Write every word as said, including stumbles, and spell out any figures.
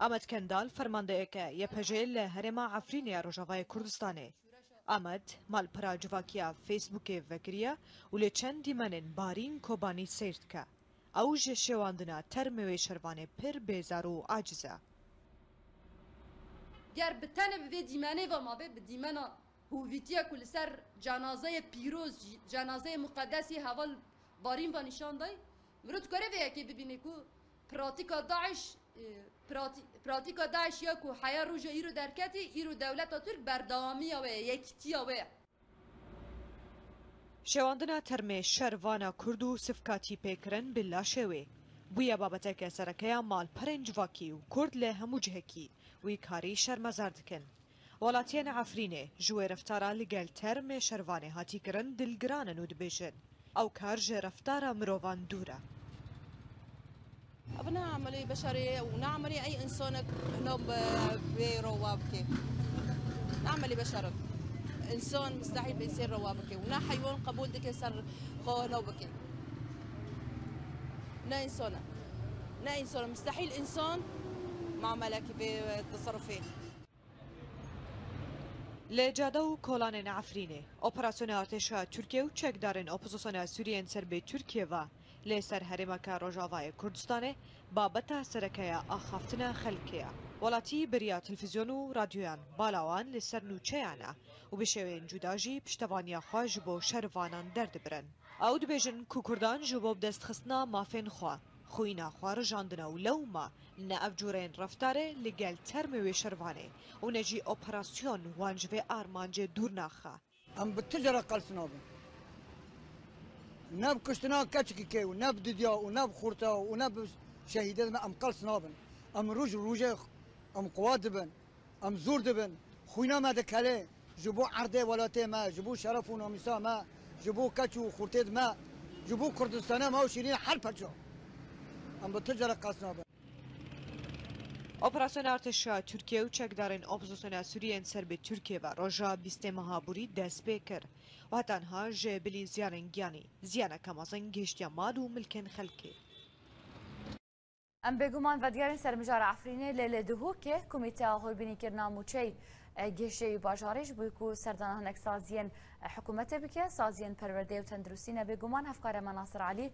Amed Kendal, fermandeyeke Y P J li herêma Efrînê ya Rojavayê Kurdistanê. Amed, malpera civakiya Facebookê vekiriye û li çend dîmenên Barîn Kobanî seyr dike. Ew ji şêwandina termê wê şervanê pir bêzar û aciz e. Ger bi tenê bi vê dîmenê ve mabe, bi dîmena hovîtiye ku li ser cenazeyê pîroz, cenazeyê muqedes yê heval Barîn ve nîşan dayî, mirov dikare vê yekê bibîne ku pratîka DAIŞ, e, pratî-, pratîka DAIŞ ya ku heya roja îro derketî, îro dewleta Tirk berdewamiya wê ye, yekîtiya wê ye. Şewandina termê şervana Kurd û sifka tîpêkirin bi laşê wê bûye babeteke sereke ya malperên civakî û Kurd li hemû cihekî wî karî şermezar dikin. Welatiyên Efrînê ji wê reftara li gel termê şervanê hatî kirin dilgiran in û dibêjin, ew kar ji reftara mirovan dûr e. Ev ne emelê beşerê ye û ne emelê ey însanek hino bi vê rewa bike. Ne emelê beşer in. Însan mistehîl bi însan rewa bike û ne heywan qebûl dike ser xwe hino bike. Ne însan e. Ne însan e. Mistehîl însan muamelekî vê teserufê. Li cade û kolanên Efrînê, operasyona artêşa Tirkiye û çekdarên opozisyona Sûriyên ser bi Tirkiye ve li ser herêmeke Rojavayê Kurdistanê babeta sereke ya axaftina xelkê ye. Welatî beriya televîzyon û radyoyan bala wan li ser nûçeyan e û bi şêweyên cuda jî piştevaniya xwe ji bo şervanan derdibirin. Ew dibêjin ku Kurdan ji bo bidestxistina mafên xwe, xwîna xwe rijandine û lewma ne ev cûreyên reftarê li gel termê wê şervanê û ne jî operasyon wan ji vê armancê dûr naxe. Em bi tu cara qels nabin. Ne bi kuştina keçikî kê û ne bi didya û ne bi xurta û ne bi şehîdê me em qels nabin. Em roj û rojê em quwet dibin. Em zûr dibin. Xwîna me dikele ji bo erdê welatê me, ji bo şeref û namîsa me, ji bo keç û xurtê me, ji bo Kurdistana me û şîrîn her perça. Em bi tu cara qels nabin. Operasyona artêşa Tirkiye û çekdarên opozisyona Sûriyên ser bi Tirkiye ve roja bîstê meha borî dest pê kir û heta niha ji bilî ziyanên giyanî, ziyaneke mezin gihiştiye mal û milkên xelkê. Em bêguman vedigerên ser mijara Efrînê lê li Duhokê Komîteya Holbînîkirina Mûçeyê, e, Gihiştê wî bajarê ji bo ku serdana hinek saziyên, e, hikûmetê bike, saziyên perwerdeyê û tenduristî ne bêguman hevkarê me Nasir Elî